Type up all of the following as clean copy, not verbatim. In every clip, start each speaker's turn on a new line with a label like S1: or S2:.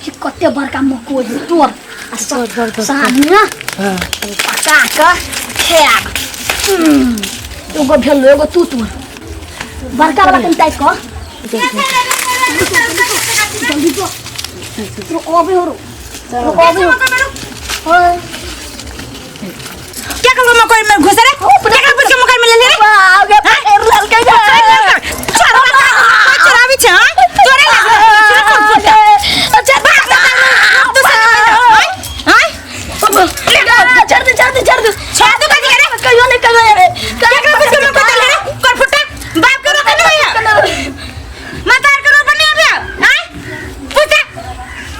S1: देखी कते बड़का मकोई है तोर आ साँझ में पका के खायब। एगो भेल एगो तू तोर बड़का वाला कनि ताकि कऽ जल्दी जो तो अबे हो रो अबे हो। ओए,
S2: क्या कल मकई में घुस रे? क्या कल पूछ के मकई में ले ले रे?
S1: वाह, गे फेर ललकै गे।
S2: चोरा चोराबी छे? हां, चोरे लाग।
S1: अच्छा,
S2: तू हां,
S1: छोड़ दे, छोड़ दे, छोड़ दे।
S2: छोड़ दे कथी रे?
S1: कहियो नहीं, कहियो रे।
S2: क्या कल पूछ के मकई ले रे? कर फुटा बाप के रोक नहीं है, मातार के रोक नहीं अबे। हां, पूछ।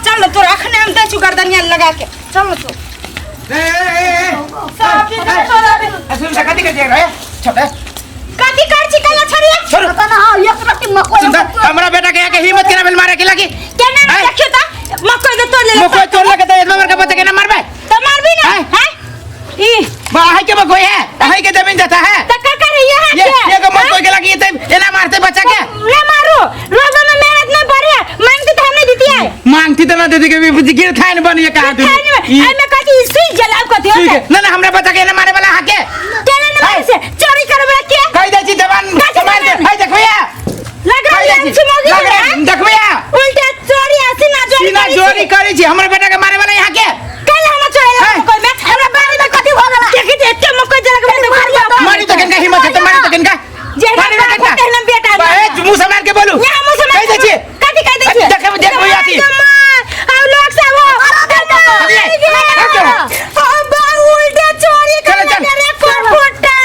S2: चल तोरा अखने हम दै छु गर्दनिया लगा के। चल तू।
S3: ए ए ए ए, सुन, कथी कर रे छोटे?
S2: कथी कर छी? कहियो छोड़िए।
S3: छोड़।
S1: पता ना, हाँ, एक रत्ती मकई।
S3: सुन त, हमरा बेटा के के हिम्मत केना भेल मारे के लागी?
S2: केना
S3: आय।
S2: देखियो त मकई के तोड़ ले।
S3: मकई तोड़ लगे त एतना बड़का बच्चा के ना मारबे?
S2: त मारबी ना।
S3: आय।
S2: हैं, ई
S3: बा है के मकई है, है के जमीन जाता है।
S2: त का कर रही है?
S3: ये ये के मकई के लागी त एना मारते बच्चा के?
S2: ना मारो, रोज में मेहनत ना पड़े। मांगती तो हमने देती है।
S3: मांगती त ना देती के भी गिर थान बनिए कहां तू।
S2: खाने में आई में कथी सुई जलाब कथी होते?
S3: ना ना, हमरा बच्चा के एना मारे वाला हाके
S2: केना ना मारे से चोरी करे वाला के?
S3: कह दै छी जवान
S2: काची
S3: मार दे।
S2: जवान?
S3: है देखबे।
S2: लग रहा
S3: कह दै
S2: है
S3: छी।
S2: छी मौगी
S3: लग रहा
S2: है।
S3: देखबे।
S2: उल्टा चोरी आसी ना जोरी।
S3: सीना जोरी करै छी, हमरा बेटा के मारे वाला यहाँ के।
S2: कल हम चोरी
S3: है।
S2: मकई में हमरा बारी में कथी हो गेला? देखी त एते मकई जलक में मारियो।
S3: मारी तो किनका हिम्मत है? तो मारी तो किनका?
S2: जे
S3: मारी तो किनका?
S2: तेहन बेटा।
S3: बा, ए, मुंह संभाल के बोलू।
S2: यहाँ मुंह संभाल।
S3: कह दै छी।
S2: कथी कह दै छी?
S3: देखबै, देखबै अथी।
S2: आ लोग सब हो। उल्टा चोरी
S3: चलो,
S2: कर
S3: चल।
S2: रे कोरफुटा।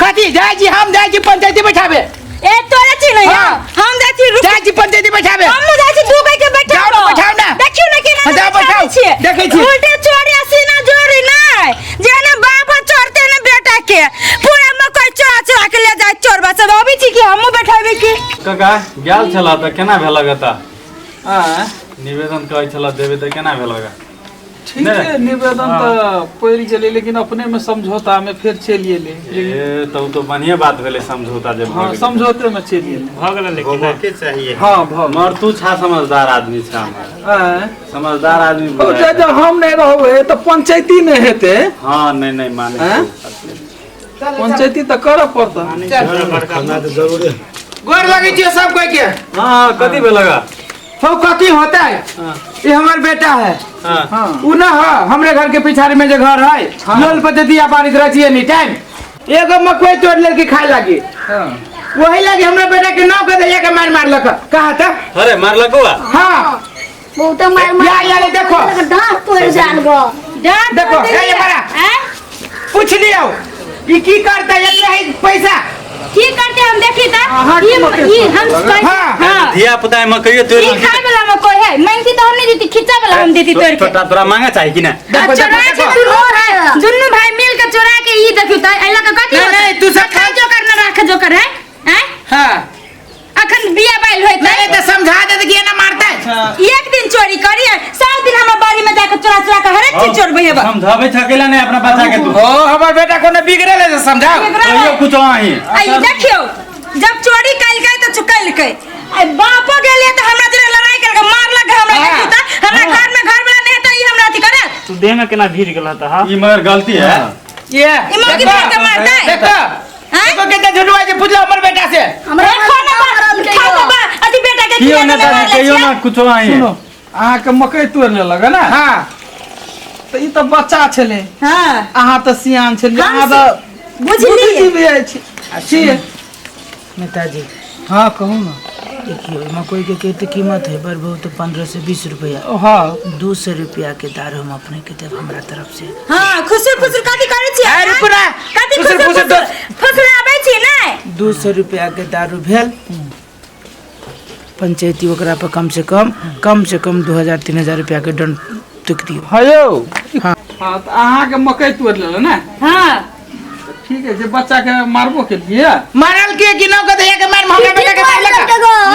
S3: कथी जाइ छी? हम जाइ छी पंचायती बैठाबे।
S2: ए, तोरा चिन्ह।
S3: हाँ।
S2: हम जाइ छी, रुक।
S3: जाइ छी पंचायती बैठाबे।
S2: हम जाइ छी, दू गई के बैठाबो।
S3: जाओ ना, बैठाओ ना।
S2: देखियो ना केना
S3: हाँ, जाओ बैठाओ।
S2: छियै।
S3: देखै छी।
S2: उल्टे चोरी आ सीना जोरी नै जेना बाप चोरते ने बेटा के पूरा मकई चोरा चोरा के ले जाय चोरबा सब। अबै छी कि हमहूँ बैठाबे की?
S4: काका, गेल छला तऽ केना भेलक एतऽ?
S5: आँय?
S4: निवेदन कहै छला देबै तऽ केना भेलक?
S5: ठीक
S4: नहि।
S5: है, निवेदन तऽ पड़ि गेलै, लेकिन अपने में समझौता में फेर चलि एलै।
S4: ए, तऽ ओ तऽ बढ़िए बात भेलै समझौता जे भऽ
S5: हाँ,
S4: गेलै।
S5: समझौते में चलि एलै।
S6: भऽ गेलै लेकिन नहि।
S7: होबके चाहिए।
S5: हाँ, भऽ गेल।
S4: मगर तू छा समझदार आदमी छा हमर।
S5: आँय?
S4: समझदार आदमी
S5: ओ
S4: बुझाइ
S5: जे
S4: छा।
S5: जब हम नहि रहबै तऽ पंचायती नहि हेतै।
S4: हाँ, नहि नहि, मानै
S5: आँय?
S4: छी।
S5: पंचायती तऽ करऽ पड़तै।
S3: गोर लगै छियै सब कोई के।
S4: हाँ, कथी भेलक?
S3: हो, कथी होता है? ये हमार बेटा है।
S4: हाँ।
S3: उ ना है हमरे घर के पिछाड़ी में जो घर है, नल पर दिया बारिश रह एनी टाइम। एगो मकई तोड़ लेके खाए लागी।
S5: हाँ।
S3: वही लागी हमरा बेटा के नाव के दैया के मार मारलक कहा था।
S4: अरे, मारलक हुआ?
S3: हाँ।
S1: बहुत मार मार।
S3: या, या, देखो।
S1: दांत तोड़ जान गो।
S2: डांट
S3: देखो,
S2: तोड़
S3: ए, ये बड़ा।
S2: आँय?
S3: पूछ लियो ई की करता है एकरा है पैसा।
S2: की करते हम देखी त
S5: अहाँ के
S2: ई
S5: मकई
S2: ई हम
S5: तोड़
S2: कहि-
S3: हाँ।
S2: हाँ।
S4: धिया पुता मकइयो तोड़ि
S2: ई खाय वाला मकई है, मांगती तो हम नहीं देती, खिच्चा वाला हम देती तोड़ के।
S4: छोटा, तोरा मांगे चाही कि ना?
S3: देखो,
S2: आ, चोरा
S3: देखो,
S2: के
S3: देखो।
S2: दुनू भाई, दुनू भाई मिल के चोरा के। ई देखियो त एला के कथी
S3: नहीं,
S2: होतै?
S3: नहीं, तू सब
S2: खाय जोकर न राख जोकर है, हैं?
S3: हाँ।
S2: अखन बिया बाइल होइत
S3: नहीं तो समझा दे कि ये ना मारता है।
S2: एक दिन चोरी करी, 7 दिन हमर बाड़ी में जाके चोरा चोरा के हरेक चीज चोरबै हेबा।
S4: समझाबै थकेला नहीं अपना बच्चा के तू?
S3: ओ, हमर बेटा कोनो बिगड़ल है से समझाओ।
S4: कहियो कुछ आही।
S2: आई देखियो, जब चोरी कलकै तऽ चुकलकै। आई बापो गेलै तऽ हमरा जरे लड़ाई केलकै, मारलक हमरा।
S3: हाँ।
S2: देखियो तऽ हमरा घर में घर वाला नहीं तऽ ई हमरा अथी करे।
S6: तू देह में केना भीड़ गेल तऽ? हाँ।
S4: ई मगर गलती है।
S3: ये
S2: ई मौगी
S3: देखो,
S2: भेड़ के मारतै।
S3: देखो।
S2: हैं?
S3: देखो कितना झुलुआ जे पूछलो हमर बेटा से।
S1: हमरा
S2: देखो ना बा, खाओ बा, अथी बेटा के
S4: कियो
S2: किया
S4: नेताजी,
S2: मारले
S4: कहियो
S2: छियै?
S4: ना कुछो आही।
S5: सुनो, अहाँके मकई तोड़ि लेलक है ना?
S3: हाँ।
S5: तऽ ई तऽ बच्चा छलै।
S2: हाँ।
S5: अहाँ तऽ सियान छलियै।
S2: हम
S5: अहाँ तऽ
S2: बुझलियै।
S5: बुद्धिजीवी अछि छियै।
S8: नेताजी।
S5: हाँ, कहू ना।
S8: देखियो, मकई के कते कीमत है? बड़ बहुत 15 से 20 रुपया।
S5: हाँ।
S8: 200 रुपया के दारू हम अपने के देब हमरा तरफ से।
S2: हाँ, खुसुर फुसुर कथी करै छियै?
S3: ए, रुकू ना।
S2: कथी
S3: फुसुर
S2: खुसुर
S3: फुसुर
S2: फुसुर फुसुर आबै छी नै?
S8: 200 रुपया के दारू भेल। पंचायती ओकरा पर कम से कम 2000 3000 रुपया के दंड तुक दियौ।
S5: हाँ यौ।
S8: हाँ।
S5: हाँ, तऽ अहाँके मकई तोड़ि लेलक ने?
S2: हाँ।
S5: ठीक है, जे बच्चा के मारबो के लिए।
S3: मारल के कि नाव के दैया के मार हमरा बेटा के मारलक।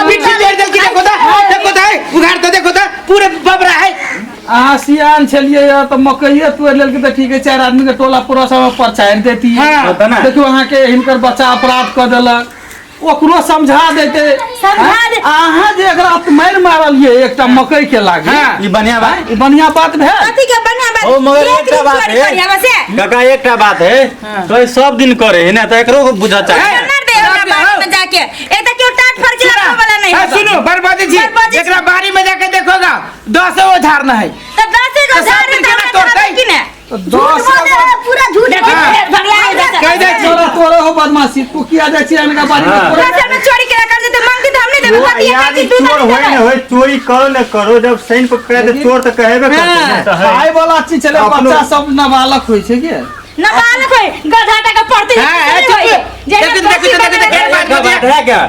S3: पिट्ठी तोड़ देल की। देखो ता, देखो ता, उघाड़ तो देखो ता, पूरे बबरा है।
S5: अहाँ सियान छलियै या तऽ मकइए तोड़ि लेलकै तऽ ठीक है, चारि आदमी के टोला पड़ोस में परचारि देती।
S3: हाँ।
S4: होता ना।
S5: देखियौ, अहाँके हिनकर बच्चा अपराध कऽ देलक। ओकरो समझा देते।
S2: समझा दे।
S5: अहाँ जे एकरा मारि मारलियै एकटा मकई के लागे,
S4: ई बढ़िया बात,
S5: ई बढ़िया बात भेल।
S2: कथी के बढ़िया बात?
S4: ओ मगर
S2: एक
S4: एकटा
S2: दिन
S4: बात
S2: चोरी
S4: है।
S2: करिया बस।
S4: काका एकटा बात है, तो सब दिन करे है ना, तो एकरो बुझा चाहिए।
S2: मार दे हमरा बाड़ी में जाके, एक तो क्यों टाट फर्जी लगावे वाला नहीं
S3: हाँ,
S2: है।
S3: सुनो बर्बादी जी,
S2: बर्बादी
S3: एकरा बाड़ी में जाके देखोगा 10 गो झाड़ न है।
S2: तो 10 गो
S3: तो सब
S2: झाड़
S3: दिन
S2: है,
S3: केना
S2: तो हमरा
S3: तोड़तै?
S2: की ने?
S5: तो
S1: झूठ
S5: 10
S1: बोल रहा है, पूरा झूठ बोल रहा है।
S3: कह दै छी।
S5: तोरा तोरे हो बदमाशी, तू किया जाइ छी अनका बाड़ी में?
S4: हाँ।
S5: तोरे
S2: दस में चोरी केना कर देते, मांगती तो हमने देबे,
S7: वो
S2: कथी
S7: यार
S2: एक
S7: ई
S2: दू
S7: चोर
S2: नहीं
S7: होय
S2: देबै।
S7: न होय, चोरी करो न करो, जब सैन पर कहे तो चोर तो कहेबे करते ना।
S6: तऽ है।
S5: खाय वाला चीज छलै,
S7: अपनो-
S5: बच्चा सब नाबालक होइ छै के।
S2: नाबालक होय, गधा टाका पड़ते
S3: हाँ,
S2: होय।
S3: चुप।
S2: जेना
S3: देखू, देखू, देखू, देखू,
S2: बना
S3: बात
S4: एकटा बात है क्या,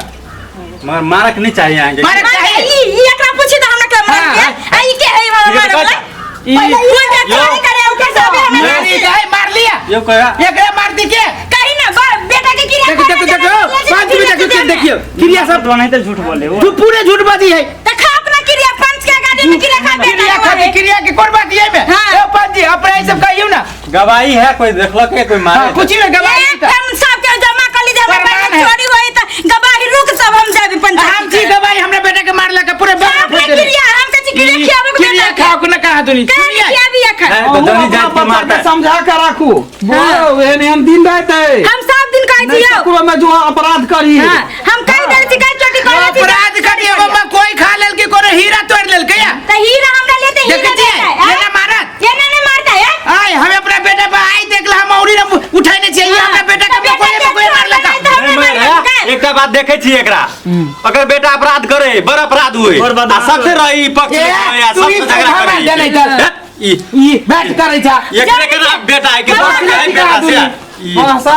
S4: मगर मारक नहीं चाहिए अहाँके।
S3: मारक
S2: मार
S3: चाही।
S2: ई ई एकरा पूछी त हमरा के मार के, आ ई के है हमरा
S4: ठीक है,
S2: मारे वाला?
S4: ई
S2: पहिले ई के चोरी करे ओकर सब हमरा
S3: मारी जाए, मार लिया।
S4: यो कहा
S3: एकरा मार दी के?
S2: कही ना बेटा के क्रिया
S3: देखो देखो देखो, पांच में देखो के देखियो क्रिया सब
S6: ओनाहिते झूठ बोले वो।
S3: तू पूरे झूठ बाजी है।
S2: त खा अपना क्रिया, पंच के गाड़ी में क्रिया खा बेटा
S3: क्रिया खा
S2: के।
S3: क्रिया के कोन बात है में?
S2: हाँ।
S3: ए पंच जी अपने ई सब कहियो ना।
S4: गवाही है कोई देखलक है कोई मारे?
S3: हां, पूछी ना गवाही
S2: एक
S3: त।
S2: हम सब के जमा कर ली, जमा
S3: प्रमाण है।
S2: चोरी होई त गवाही रुक, सब हम जाबे पंचायत।
S3: हम छी गवाही, हमरा बेटा के मारला के पूरे बाप
S2: अपना क्रिया हम के क्रिया खियाबे के
S3: क्रिया खाओ के ना कहा दुनी।
S2: कहाँ खियाबी अखन?
S4: है, तो
S5: अहूँ
S4: जनी
S5: अपना
S4: जाति के
S5: बच्चा
S4: मारता
S5: के
S4: है।
S5: समझा के राखू, बोलो एहन एहन दिन रहते।
S2: हम सब दिन कहै
S5: नहीं
S2: छियौ।
S5: ककरो में जो अपराध करी।
S2: हां, हम कहि देल छी, कहि चोटी करै छी।
S3: अपराध करी एगो में कोई खा लेल के कोनो हीरा तोड़ लेल के या?
S2: त हीरा हमरा लेते हीरा
S3: देखै छियै?
S2: देतै,
S3: एना मारत?
S2: एना नहीं मारता है।
S3: आय हम अपना बेटा पर आइ देखला, हम औरी ना उठाने छियै, ई हमरा बेटा के कोई में कोई मारलक।
S4: नहीं मारे है। एकटा बात देखै छी एकरा, अगर बेटा अपराध करे बड़ अपराध हुए
S6: बड़
S4: आ
S6: बदमाश
S4: सबसे रही पक्ष में
S3: ए,
S4: रहे, आ
S3: तू ई
S4: सबसे झगड़ा
S3: मार
S4: करे
S3: देने चल।
S4: हे, ई
S3: ई बैठ करै छा।
S4: एकरे के ना बेटा है के
S2: हमरा
S4: बाप है बेटा से ई
S5: भाषा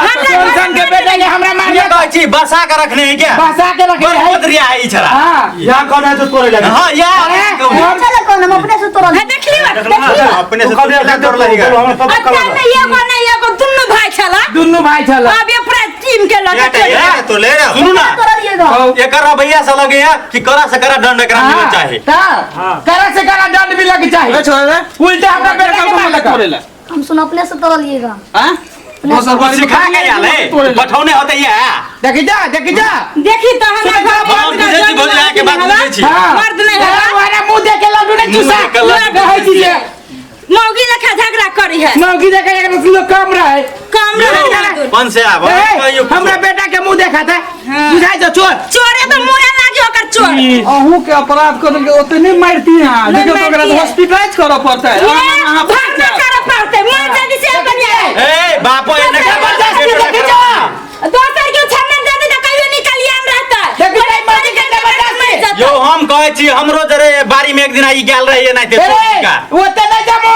S3: सन के बेटा के हमरा
S4: ये
S3: मारलक।
S4: कहै छी बसा के रखने है क्या?
S3: बसा के रखने
S4: बड़
S3: है।
S4: बदरिया है ई छड़ा।
S3: हां।
S7: यहाँ कौन है जो तोड़े लगे?
S4: हां यार
S1: चलो कौन हम अपने से तोड़ल।
S2: हां, देखली बा, देखली बा।
S7: अपने से तोड़े लगे, तोड़ लगेगा।
S2: अच्छा नहीं एगो नहीं एगो दुन्नू भाई छला।
S3: दुनू भाई छला।
S2: अब ये पूरा टीम के लगे
S7: ये
S2: चल।
S7: तो ले रहा।
S4: सुनू ना,
S1: तोड़लिए गो।
S4: एकर रवैया से लगे है कि कड़ा से कड़ा दंड एकरा मिलना चाही।
S3: ता करा से करा दंड मिलक चाही।
S5: छोड़े
S3: उल्टा हमरा बेटा के मारलक।
S5: तोड़े
S1: हम सुन अपने से तोड़लिए गो।
S5: हां, दोसर बारी में
S4: सिखा के आयल है, बठौने होते ये।
S3: देखी जा, देखी जा।
S2: देखी तो हमरा
S3: सुन,
S2: घर
S4: हम बुझै छी भौजी, अहाँके बात बुझै छी।
S3: हां।
S2: मर्द नहीं है।
S3: वाला मुंह देख के लड्डू नहीं चूसा।
S4: मुंह देख के लड्डू
S3: कहै छी जे
S2: मौगी लेखा झगड़ा करी है।
S3: मौगी देख के एकरा लोग कम रहे।
S2: कम रहे।
S4: कौन से आब
S3: ए,
S4: कहियो कुछो।
S3: हमरा बेटा के मुंह देखा था, बुझाइ जो चोर।
S2: चोरे तो मुँह लागी ओकर चोर।
S5: अहूँ के अपराध कर देलकै ओते नहीं मारती हैं,
S2: नहीं
S5: देखियौ तो ओकरा
S2: मारती है।
S5: हॉस्पिटलाइज करऽ पड़तै।
S2: ये
S5: अहाँ
S2: भरना करे पड़ते, मर जाबी से बढ़िया है।
S4: ए बापो एने
S3: जबरदस्ती देखी जा।
S2: दोसर के छन्ना दे दे त कहियो निकलिया हम रहता।
S3: देखी जा, मर्दी के जबरदस्ती।
S4: यो हम कहै छी हमरो जरे बाड़ी में एक दिन आई गेल रही एनाहिते
S3: ए,
S4: चोरी का।
S3: ओते नहीं जमो,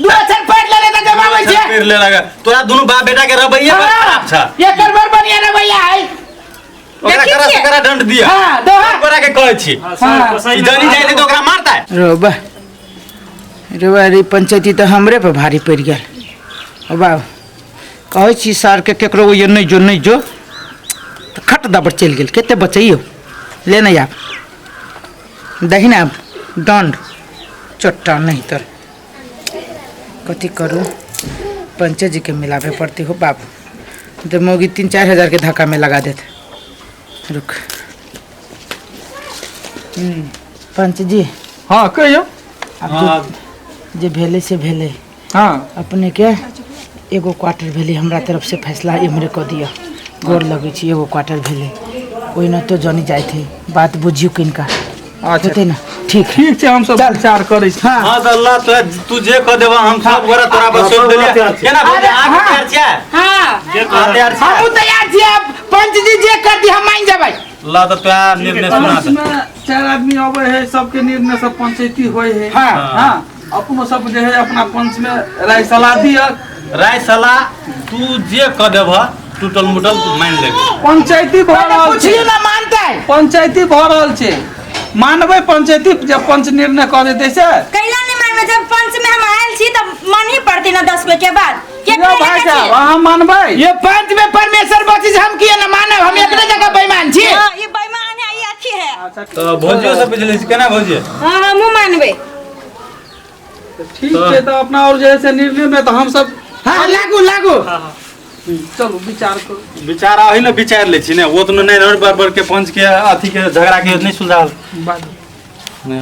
S3: दू अक्षर पढ़ लेले त जमाबै छै।
S4: फिर ले लगा तोरा दुनू बाप बेटा के रवैया बड़ खराब छ।
S3: एकर बड़ बढ़िया रवैया है।
S4: ओकरा
S2: देखी
S4: कड़ा से
S2: छियै?
S4: कड़ा दंड दिया।
S3: हां, दो।
S4: ओकरा के कहै छी
S6: हाँ,
S4: ई जनी जाइ त ओकरा मारता है।
S8: रो बा रो बा, रे पंचायती तऽ हमरे पर भारी पड़ि गेल। ओ बाबू कहै छी सरके केकरो ये नहि जो नहि जो, तऽ खट दबर चलि गेल। कते बचैयौ ले नहि आब, दही ने आब दंड चोट्टा नहीं तर कथी करू, पंचे जी के मिलाबे पड़ती हो बाबू, तो मौगी 3-4 हजार के धक्का में लगा देते। रुक पंच जी।
S5: हाँ कहियो।
S8: आब जे भेलै से भेलै।
S5: हाँ
S8: अपने के एगो क्वार्टर भेलै, हमरा तरफ से फैसला इम्हरे कऽ दिअ, गोर लगै छी। एगो क्वार्टर भेलै, ओहिना तो जनी जाइत है, बात बुझियौ किनका
S5: अच्छा
S8: होतै ना। ठीक
S5: ठीक छै, हम सब विचार करै छी।
S4: हाँ तऽ अल्लाह तो तू जे कह देबा हम सब गोरा तोरा पर सौंप देलियै। केना भौजी, अहाँ तैयार छियै?
S2: हाँ
S4: अहाँ तैयार छियै?
S3: हमहूँ तैयार छियै, पंच जी जे कर दी हम मान जेबै।
S4: अल्लाह तऽ तोरा निर्णय सुना
S5: पंच में 4 आदमी अबै है, सबके निर्णय सब पंचायती होइ है।
S3: हाँ
S5: हाँ अपनो सब जे है अपना पंच में राय सलाह दिअ।
S4: राय सलाह तू जे कह देबह टूटल मुटल मान लेबै।
S5: पंचायती भऽ रहल छै,
S3: पुछियो ना मानतै।
S5: पंचायती भऽ रहल छै, मानबै पंचायती जब पंच निर्णय कऽ देतै से।
S2: कैला नहीं मानबै, जब पंच में हम आयल छी तब मानही पड़ती ना 10 बजे के बाद।
S5: यौ भाई साहब अहाँ मानबै?
S3: ये पंच में परमेश्वर बची हम किया ना मानब, हम एकरे जगह बेईमान छी।
S2: हाँ, ये बेईमान है, ये अथी है।
S4: तऽ भौजियो से बुझले छी केना भौजी?
S2: हाँ हमहूँ मानबै।
S5: ठीक छै, तऽ अपना और जे है से निर्णय में तऽ हम सब
S3: हाँ लागू लागू।
S5: चलू विचार करू।
S4: विचार अही ने विचार लै छी ने, ओ तऽ नहि रोड बराबर के पंच के अथी के झगड़ा के नहीं सुलझाल।
S5: बाजू।
S4: नहीं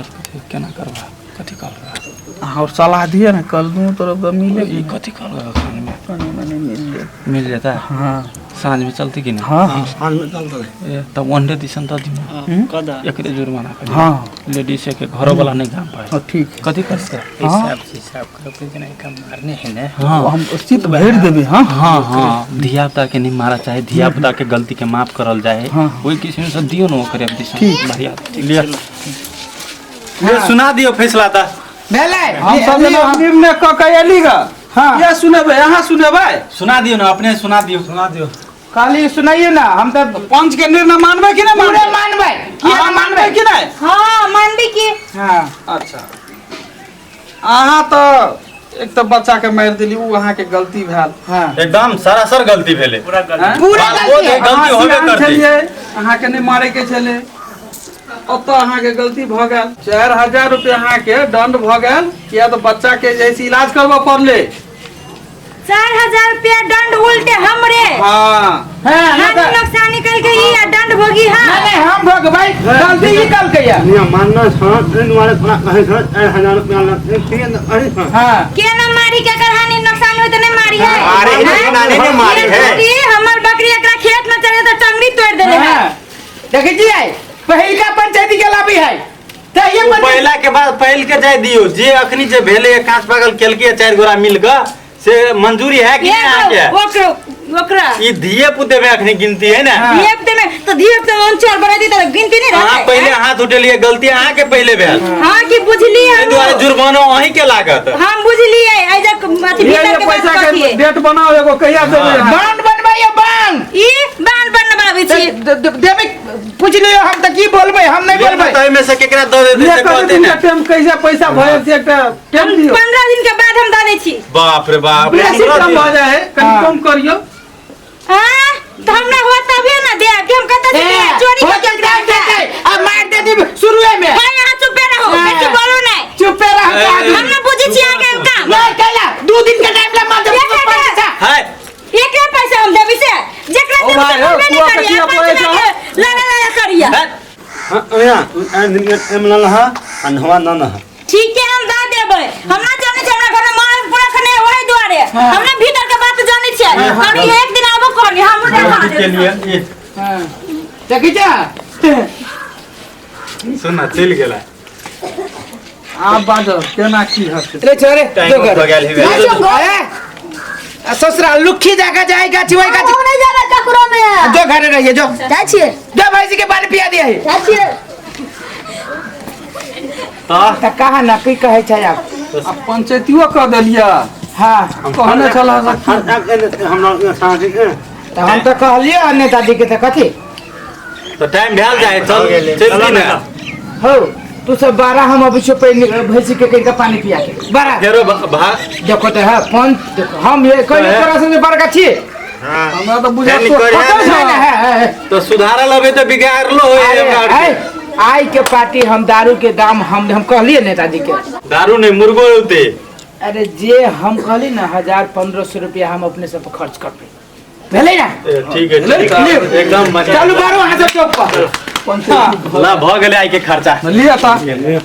S4: केना करबा, कथी कहलक?
S5: अहाँ सलाह दिअ ने, कल दुनू तरफ तऽ मिले।
S4: ई कथी कहलक एखन मे?
S5: कनी मनी मिल जाए।
S4: मिल जेता?
S5: हाँ।
S4: साँझ में चलती कि नहीं?
S5: हाँ हाँ।
S7: साँझ में चलते।
S4: ए तब वनडे दिसन तऽ दिनो एकरे जुर्माना कर।
S5: हाँ।
S4: लेडीज के घरो वाला नहीं काम पाए।
S5: हाँ ठीक है।
S4: कथी करते?
S5: हाँ।
S3: हिसाब करो कि जेना एकरा मारने है ने।
S4: हाँ।
S5: हम चित भरि देबै। हाँ
S4: हाँ हाँ, धिया पुता के नहीं मारा चाहे, धिया पुता के गलती के माफ करल जाए।
S5: हाँ।
S4: वही किस्म से दियो न ओकरे अब दिसन बढ़िया। लिया ले, सुना दियो फैसला ता
S8: भेलै।
S5: हम सब जना निर्णय कऽ के एली ग।
S8: हाँ।
S5: या सुनेबै, अहाँ सुनेबै?
S4: सुना दियो ना, अपने सुना दियो।
S7: सुना दियो।
S8: खाली सुनाइए ना, हम तऽ
S5: पंच के निर्णय मानबै कि नहि
S8: पूरे
S5: मानबै?
S8: मानबै। किया
S5: अहाँ
S8: नहि
S5: मानबै
S8: मानबै?
S5: कि नहि?
S2: हाँ मानबी की।
S8: हाँ।
S5: अच्छा, अहाँ तऽ एक तऽ बच्चा के मारि देली, उ अहाँके गलती भेल।
S8: हाँ।
S4: एकदम सरासर गलती भेलै।
S6: पूरा गलती।
S5: आँय?
S8: पूरा गलती है।
S4: गलती
S5: अहाँ
S4: होबे
S5: सियान
S4: करतै।
S5: छलियै, अहाँके नहि मारे के छलै, ओतऽ अहाँके गलती भऽ गेल। 4000 रुपया अहाँके दंड भऽ गेल, किया तऽ बच्चा के जे है इलाज करबऽ पड़लै।
S2: 4000 रुपया दंड उल्टे हमरे।
S5: हाँ।
S8: हाँ,
S2: हानि
S8: नहि
S2: नुकसान निकल के ई आ दंड भोगी। हाँ
S8: नहि, हम भोगबै गलती ई कलकै या।
S7: नियम मानना छौ, एहि दुआरे तोरा कहै छौ 4000 रुपया लगतै, किए ने अही छौ।
S8: हाँ।
S2: के ना मारी के अगर हानि नुकसान होय त नहीं मारी है।
S7: अरे,
S2: हाँ?
S7: नानी ने मारी है।
S2: बकरी, हमर बकरी एकरा खेत में चले त टंगरी तोड़ देले है।
S8: हाँ। देखै छियै पहिलका पंचायती के लाभी है तऽ ये
S4: पहला के बाद पहिल के जाय दियो, जे अखनी जे भेलै कांच पागल केलकै चारि गोरा मिल के, से मंजूरी है कि नहीं अहाँके?
S2: ओकरो ओकरा
S4: ई धिये पुते में अखनी गिनती है ना।
S2: धिये पुते में तो धिये पुते में चार बना दी त गिनती नहीं
S4: अहाँ
S2: रहतै।
S4: पहले हाथ उठेलिए, गलती अहाँ के पहले भेल।
S2: हां की बुझलिए
S4: एहि दुआरे जुर्मानो अहीं के लागत।
S2: हम बुझलिए एहि जे अथी
S5: ये
S2: भीतर
S5: ये
S2: के बात
S5: पैसा
S2: कथी
S5: के
S2: है।
S5: डेट बनाओ एगो, कहिया देबै अहाँ?
S8: बांध बनबैया बांध।
S2: ई बांध बनबाबै छी।
S8: देबै पूछ लियौ, हम तऽ की बोलबै, हम नहि बोलबै।
S4: तऽ एहिमे से केकरा दऽ देतै
S5: लिअ,
S4: से
S5: कते
S4: कहतै
S5: दिन
S4: ने।
S5: के टाइम कैसे पैसा भऽ जेतै, एकटा टाइम दियौ।
S2: 15 दिन के बाद हम दऽ दै छी।
S4: बाप रे बाप,
S5: बेसी कम भऽ जाइ है, कनि
S8: हाँ।
S5: कम करियौ।
S2: हाँ तऽ हमरा हुआ तबे ना देब कि हम कतऽ से देब? चोरी
S8: हो
S2: कऽ के
S8: जाए देतै आ मारि देती शुरुए में।
S2: भाई अहाँ चुपे रहू,
S8: हाँ।
S2: बेसी बोलू नहीं।
S8: चुपे रह।
S2: हम ना बुझै छी अहाँके काम।
S8: नहीं कैला 2 दिन के टाइम ला मार दे पैसा।
S4: हाय
S2: एकरे पैसा हम देबै से जेकरा
S5: ओ
S2: देबै
S5: भाई,
S2: से
S5: हो,
S2: करबे
S5: तू
S2: नहीं
S5: अपन
S2: करिया,
S5: किया बोलै
S2: पाँच
S5: छौ?
S2: लाख लगा लगा करिया।
S7: हाँ, यहाँ, एहि दिन के टाइम ना लहा, आ नहवा ना नहा।
S2: ठीक है हम दऽ देबै। हम ना जानै छी हमरा घर में माल पुरख नहीं ओहि दुआरे हम ना भीतर के बात जानै छियै। कनी एक दिन आबो करी हमहूँ देखा
S4: के
S2: देबै।
S4: लिए ये
S8: देखै छ
S4: सुन ना, चलि गेला।
S5: आब बाजब केना की हतै।
S8: रे छोरे
S4: टाइम
S8: जो
S4: भऽ गेल हेबे।
S8: अरे ससुरा लुखी जाकर जाए गाछी वही गाछी।
S1: हम नहीं जाबै ककरो में।
S8: जो घरे रहिए जो।
S1: जाइ छियै।
S8: जो भैंसी के पानी पिया दिया है।
S1: जाइ छियै।
S8: तऽ कहा ना की कहै छै आब?
S5: आ पंचायतियो कऽ देलियै।
S8: हाँ।
S5: कहने छलऽ से
S7: खर्चा के लेतै हमरा साँझ के।
S8: तऽ हम तऽ कहलियै नेताजी के तऽ कथी
S4: तऽ टाइम भेल जाइ, चल चल की ने।
S8: हौ तू सब 12 हम अबै छियौ पहिने भैंसी के कनिका पानी पिया के 12
S4: फेरो भाग।
S8: देखो तऽ है पंच देखो हम ये कहियो तोरा से बड़का छी।
S5: हमरा तऽ बुझा
S4: फेर
S5: तो
S4: निकलि
S5: खतम
S8: नहीं,
S5: छौ।
S8: नहीं, है, है, है।
S4: तऽ सुधारल अबै तऽ बिगाड़लो होय
S8: अरे,
S4: हमरा आरके।
S8: है, आइ के पार्टी हम दारू के दाम हम कहलियै नेताजी के।
S4: दारू नहीं मुर्गो औते।
S8: अरे जे हम कहली ना 1000-1500 रुपया हम अपने सब खर्च करबै भेलै ना।
S4: ठीक है, ठीक है, एकदम बढ़िया।
S8: चलू बारू अहाँ सब चौक पर।
S5: पंचायती
S4: ला भऽ गेलै आइ के खर्चा।
S5: लिअ तऽ।